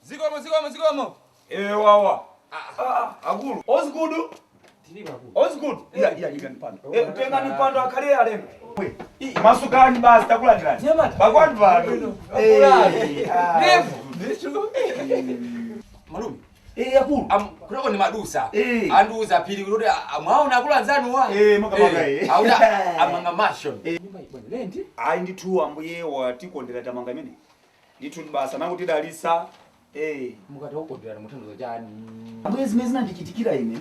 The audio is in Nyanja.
Zikomo, zikomo, zikomo. Eh, wawa. Ah, akulu. Osgood. Osgood. Iya, iya, ikani pano. Eh, tengani pano akhale alendo. Masukani basi takulandirani. Nyamata. Bakwani pano. Eh, ah. Ndevu. Malume. Eh, akulu. Kunako ni madusa. Eh. Andiuza phiri kuti mwaona akulu anzanuwa. Eh, makamaka, eh. Auta amanga mashon. Lendi. Ayi ndithu ambuye watikondera tamanga imene. Ndithu basa nangutidalisa. Eh. Mukati okondera muthandizo chani. Ambuye zimene zinandichitikira ine.